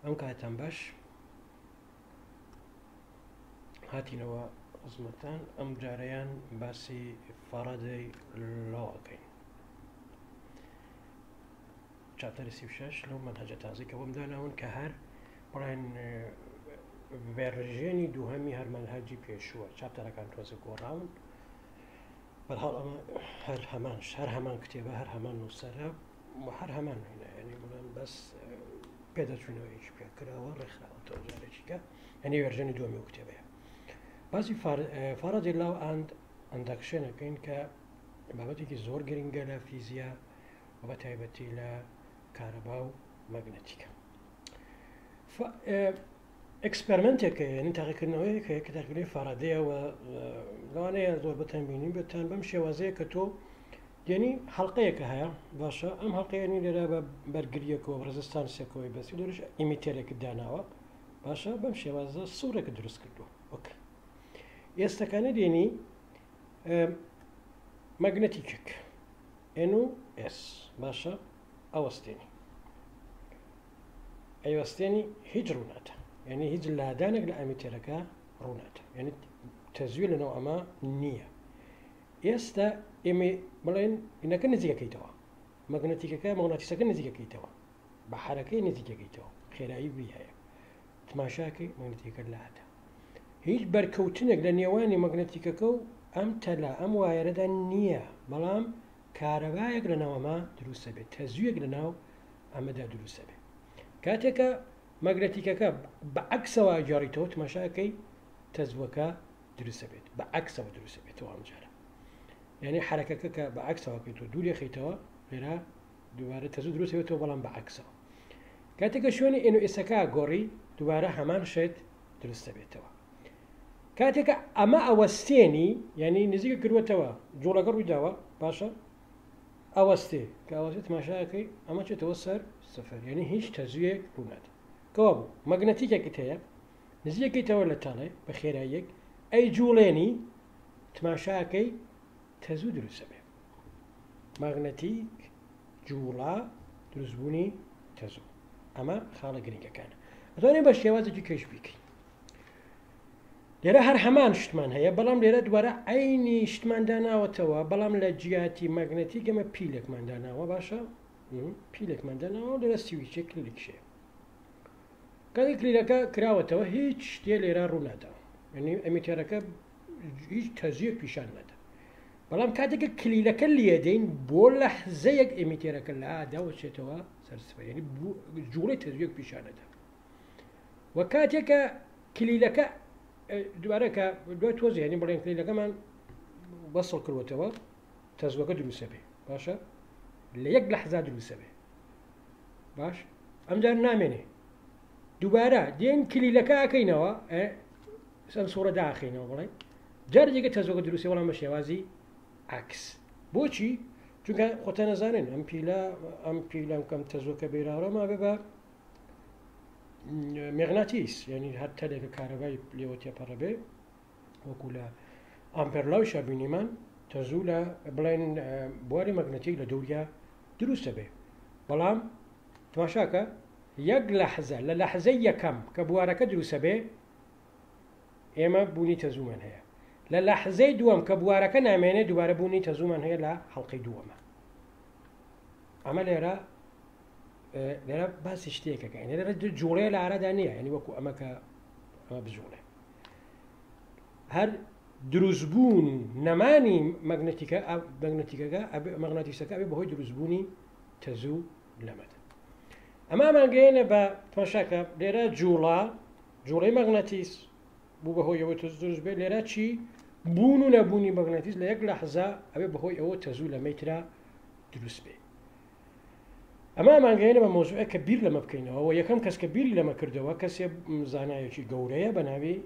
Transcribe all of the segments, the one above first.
ئەم کاتتان باش هاتینەوە خزمەتان ئەم جارەیان باسی فارادەی law ئەکەین chapter ی 36 لەو مەنهەجە تازەی کە بۆم داناون کە هەر بڵێن version ی دووهەمی هەر مەنهەجی پێشووە chapter ەکان تۆزە گۆڕاون بەرحاڵ ئەمە هەر هەمان هەر هەمان کتێبە هەر هەمان نووسەرە و هەر هەمان هێنا یعنی بڵێن بەس پێدەچوونەوەیەکی پێ کراوە ڕێکخراوەتەوە جارێکیکە یعنی version ی دووەمی ئەو کتێبەیە باسی Faraday law and induction ەکەین کە بابەتێکی زۆر گرنگە لە فیزیا و بە تایبەتی لە کارەبا و مەگنەتیکە. experiment ێک هەیە یعنی تاقیکردنەوەیەک هەیە کە تاقیکردنەوەی فارادەیە و لەوانەیە زۆر بەتان بینی بێتان بەم شێوازەیە کە تۆ دێنی حەڵقەیەکە هەیە باشە ئەم حەڵقەیەنی لێرە بە بەرگریەکەوە resistance ێکەوەی بەسی لێرەش emitter ێکت داناوە باشە بەم شێوازە سوورێکت دروست کردووە okay ئێستەکانە دێنی مەگنەتیکێک N و S باشە ئەوەستێنی ئەیوەستێنی هیچ ڕووناتە یعنی هیچ لادانێک لە emitter ەکە ڕووناتە یعنی تەزوی لەناو ئەمە نییە ئێستا ئێمە بڵێن ئینەکە نزیکەکەیتەوە مەگنەتیکەکە مەغناتیسەکە نزیکەکەیتەوە بە حرەکەی نزیکەکەیتەوە خێرایی V هەیە تماشاکەی مەگنەتیکە لادە هیچ بەرکەوتنێک لە نێوانی مەگنەتیکەکە و ئەم تەلە ئەم wire ەدا نییە بەڵام کارەبایەک لە ناو ئەمە دروستە بێت تەزویەک لە ناو ئەمەدا دروستە بێت کاتێکە مەگنەتیکەکە بە عەکسەوە گێڕیتەوە تماشاکەی تەزوەکە دروستە بێت بە عەکسەوە دروستە بێتەوە ئەمجارە یعنی حرەکەکە کە بە عەکسەوە کەیتەوە دوورێ خەیتەوە لێرە دووبارە تەزوو دروست بێتەوە بەڵام بە عەکسەوە کاتێکە شوێنی N و S ەکە گۆڕی دووبارە هەمان شت دروست دەبێتەوە کاتێکە ئەمە ئەوەستێنی یعنی نزیکە کردوەتەوە جوڵەکە ڕوویداوە باشە ئەوەستێ کە ئەوەستێ تماشاکەی ئەمە چێتەوە سەر سفر یعنی هیچ تەزویەک ڕوونات کەوا بوو مەگنەتیکێکت هەیە نزیکەکەیتەوە لە تەڵێ بە خێراییەک ئەی جوڵێنی تماشاکەی تەزوو دروستە بێ مەغنەتیک جوڵە دروستبوونی تەزوو ئەمە خاڵە گرنگەکانە ئەتوانین بە شێوازێکی کەش بیکەین لێرە هەر هەمان شتمان هەیە بەڵام لێرە دووارە عینی شتمان داناوەتەوە بەڵام لە جیاتی مەگنەتیک ئەمە پیلێکمان داناوە باشە پیلێکمان داناوە لێرە switch ێک کلیلێکشەیە کاتێک کلیلەکە کراوەتەوە هیچ شتێ لێرە ڕوونادا یعنی emitter ەکە هیچ تەزیەک پیشان نادا بەڵام کاتێک کە کلیلەکە لێدەین بۆ لەحزەیەک emitter ەکە لاداوەچێتەوە سەر سفر یعنی جوڵەی تەزویەک پیشانەدا و کاتێک کە کلیلەکە دووارە کە دوای تۆزێ یعنی بڵێن کلیلەکەمان وەسڵ کردوەتەوە تەزوەکە دروستە بێ باشە لە یەک لەحزا دروستە بێ باش ئەمجار نامێنێ دووبارە دێن کلیلەکە ئەکەینەوە ئەم سوڕە داخینەوە بڵێ جارێ دیکە تەزۆکە دروستی بەڵام بە شێوازی عکس بۆچی چونکە خۆتان نەزانن ئەم پیلە ئەم پیلەم کەم تەزۆکە بێراڕە مابێ بە مغناتیس یعنی هەر تەلێکە کارەبای لێوە تێپەڕە بێ وەکو لە Ampere law یشا بینیمان تەزوو لە بڵێن بواری مەگنەتیک لە دەوریا دروستە بێ بەڵام تماشاکە یەک لەحزە لە لەحزەی یەکەم کە بوارەکە دروستە بێ ئێمە بوونی تەزوومان هەیە لە لەحزەی دووەم کە بوارەکە نامێنێ دووبارە بوونی تەزوومان هەیە لە حەڵقەی دووەمە ئەمە لێرە لێرە باسی شتێکەکە لێرە جوڵەیە لە ئارادا نییە یعنی وەکو ئەمە کە ئەمە بجوڵێ هەر دروستبوون نەمانی مەگنەتیکە مەگنەتیکەکە مەغناتیسەکە ئەبێ بەهۆی دروستبوونی تەزوو لەمەدا ئەمامان گەیەنە بە تماشاکە لێرە جوڵە جوڵەی مەغناتیس بوو بەهۆی ئەوەی تەزوو دروست بێت لێرە چی بوون و نەبوونی مەغناتیس لە یەک لەحزە ئەبێ بەهۆی ئەوە تەزوو لە مەیترا دروست بێ ئەمە ئەمانگەیەنە بە مەوزوعێک کە بیر لەمە بکەینەوە و یەکەم کەس کە بیری لەمە کردەوە کەسێ زانایەکی گەورەیە بە ناوی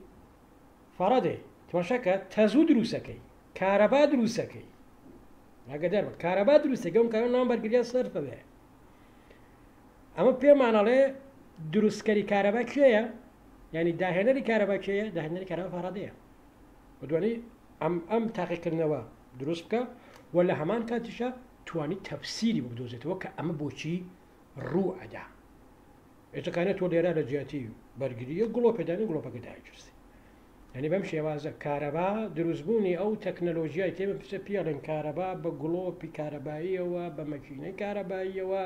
فارادەی تماشاکە تەزوو دروستەکەی کارەبا دروستەکەی ئاگادار بە کارەبا دروستەکەی ئەم کارە نام بەرگریان سەرفە بێ ئەمە پێمانەڵێ دروستکەری کارەبا کێیە یعنی داهێنەری کارەبا کێیە داهێنەری کارەبا فارادەیە و دوانی ئەم ئەم تاقیکردنەوە دروست بکە و لە هەمان کاتیشا توانی تەفسیری بۆ بدۆزێتەوە کە ئەمە بۆچی ڕوو ئەدا. ئێتەکانە تۆ لێرە لە جیاتی بەرگریە گڵۆپێدانی گڵۆپەکە داگیرسی. یانی بەم شێوازە کارەبا دروستبوونی ئەو تەکنەلۆژیای تێمە پچە پێڵێن کارەبا بە گڵۆپی کارەباییەوە بە مەکینەی کارەباییەوە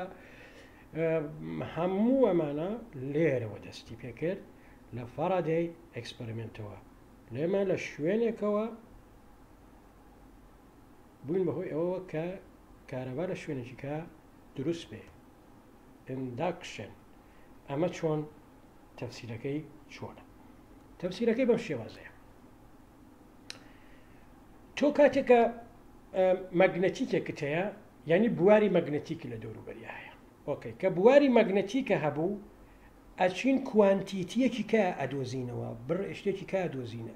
هەموو ئەمانە لێرەوە دەستی پێکرد لە فارادەی experiment ەوە لێمە لە شوێنێکەوە بووین بەهۆی ئەوەوە کە کارەبا لە شوێنێکی کە دروست بێ induction ئەمە چۆن تەفسیرەکەی چۆنە؟ تەفسیرەکەی بەم شێوازەیە تۆ کاتێکە مەگنەتیکێکت هەیە یعنی بواری مەگنەتیک لە دەوروبەریا هەیە okay کە بواری مەگنەتیکە هەبوو ئەچین quantity یەکی کە ئەدۆزینەوە بڕ شتێکی کە ئەدۆزین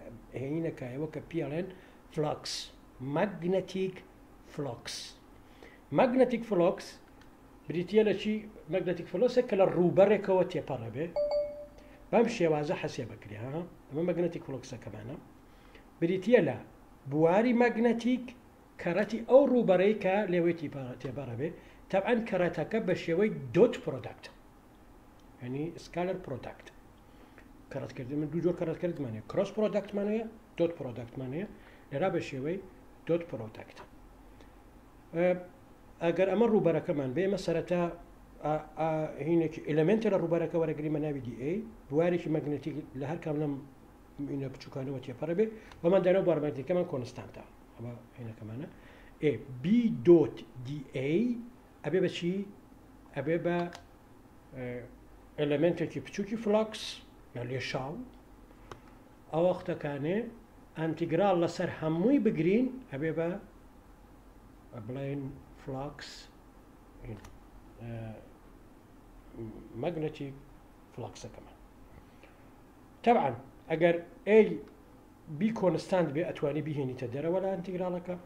هێنینە کایەوە کە پێڵێن flux magnetic flux magnetic flux بریتییە لە چی؟ magnetic flux ێک کە لە ڕووبەرێکەوە تێپەڕەبێ بەم شێوازە حەسێ بکرێ ها ئەمە magnetic flux ەکەمانە بریتییە لە بواری مەگنەتیک کەڕەتی ئەو ڕووبەرەی کە لێوەی تێپەڕەبێ تەبعەن کەڕەتەکە بە شێوەی dot product ینی scalar product کەڕەتکردن من دوو جۆر کەڕەتکردمان هەیە cross product مان هەیە dot product مان هەیە لێرا بە شێوەی dot product ئەگەر ئەمە ڕووبەرەکەمان بێ ئێمە سەرەتا هینێکی element ە لە ڕووبەرەکە وەرەگریمە ناوی dA بوارێکی مەگنەتیک لە هەر کام لەم ئینە بچووکانەوە تێپەڕێ بێ وەمان دانەوە بوار مەگنەتیکەمان constant ە ئەمە هینەکەمانە ئێ B dot dA ئەبێ بە چی ئەبێ بە element ێکی بچووکی flux یا لێشاو ئەوەختەکانێ ئەنتیگرال لەسەر هەمووی بگرین ئەبێ بە بڵێن flux magnetic flux ەکەمان تەبعەن ئەگەر ئەی B constant بێ ئەتوانی بهێنیتە دەرەوە لە ئەنتیگرالەکە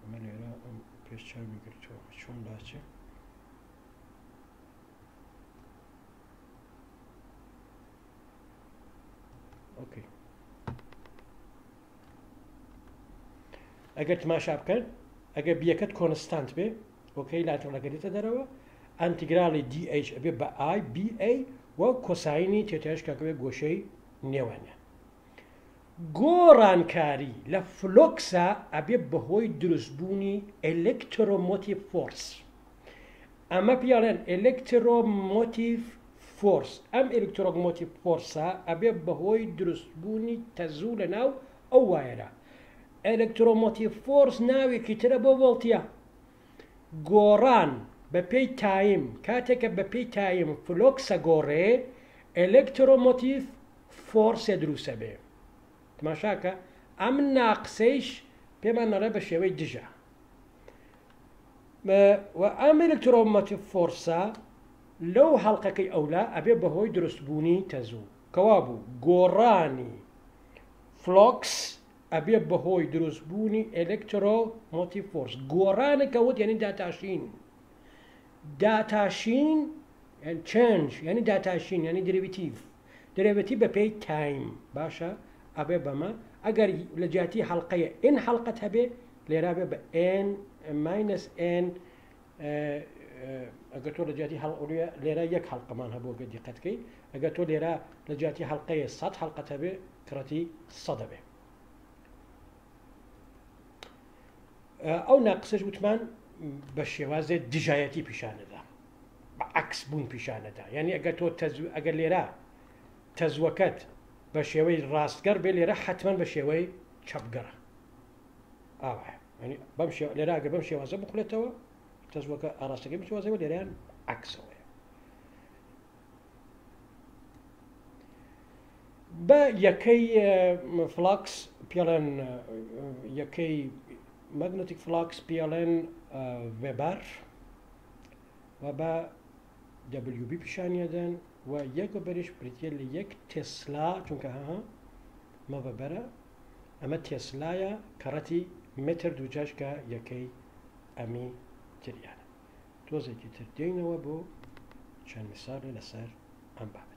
ئەمە لێرە ئەم پێش چاوی گرتووە چۆن باچێ okay ئەگەر تماشا بکەن ئەگەر B یەکەت constant بێ okay لاتەڵەکە دێتە دەرەوە ئەنتیگرالی dH ئەبێ بە I BA و cosine ی theta ش کاکەوێ گۆشەی نێوانیان گۆڕانکاری لە flux ا ئەبێ بەهۆی دروستبوونی electromotive force ئەمە پێڵێن electromotive force، ئەم electromotive force ە ئەبێ بەهۆی دروستبوونی تەزوو لەناو ئەو wire ە. electromotive force ناوێکی ترە بۆ ڤۆڵتیە. گۆڕان بەپێی time، کاتێک کە بەپێی time flux ە گۆڕێ، electromotive force ێ دروسەبێ. تماشاکە ئەم ناقسەیش پێمان ئەڵێ بە شێوەی دژە. و ئەم electromotive force ە لەو حەڵقەکەی ئەولا ئەبێ بەهۆی دروستبوونی تەزوو. کەوابوو گۆڕانی flux ئەبێ بەهۆی دروستبوونی electromotive force. گۆڕانە کە وت یعنی داتاشین. داتاشین change یعنی داتاشین یعنی derivative. derivative بەپێی time باشە ئەبێ بەمە ئەگەر لە جیاتی حەڵقەیە n حەڵقەت هەبێ لێرا بێ بە n minus n ئەگەر تۆ لە جیاتی هەڵ لێرە یەک حەڵقەمان هەبوو گە دیقەتکەی ئەگەر تۆ لێرە لە جیاتی حەڵقەیە 100 حەڵقەت هەبێ کڕەتی 100 بێ ئەو ناقسەش وتمان بە شێوازێ دژایەتی پیشانەدا بە عکس بوون پیشانەدا یعنی ئەگەر تۆ تەزوو ئەگەر لێرە تەزوەکەت بە شێوەی ڕاستگەڕ بێ لێرە حتمما بە شێوەی چەپگەڕە ئاوایە یعنی بەم شێوە لێرە ئەگەر بەم شێوازە بخولێتەوە تەزوەکە ئاراستەکەی بەم شێوازەوە لێرەیان عەکسەوەیە بە یەکەی flux پێڵێن یەکەی magnetic flux پێڵێن وێبار و بە WB پیشانیەدەن و یەک وەبەریش بریتە لە یەک تێسلا چونکە ها مە وەبەرە ئەمە تێسلایە کەڕەتی متر دووجاش کە یەکەی ئەمی تریانە. تۆزێکی تر دێینەوە بۆ چەند میسالێ لەسەر ئەم بابەتە.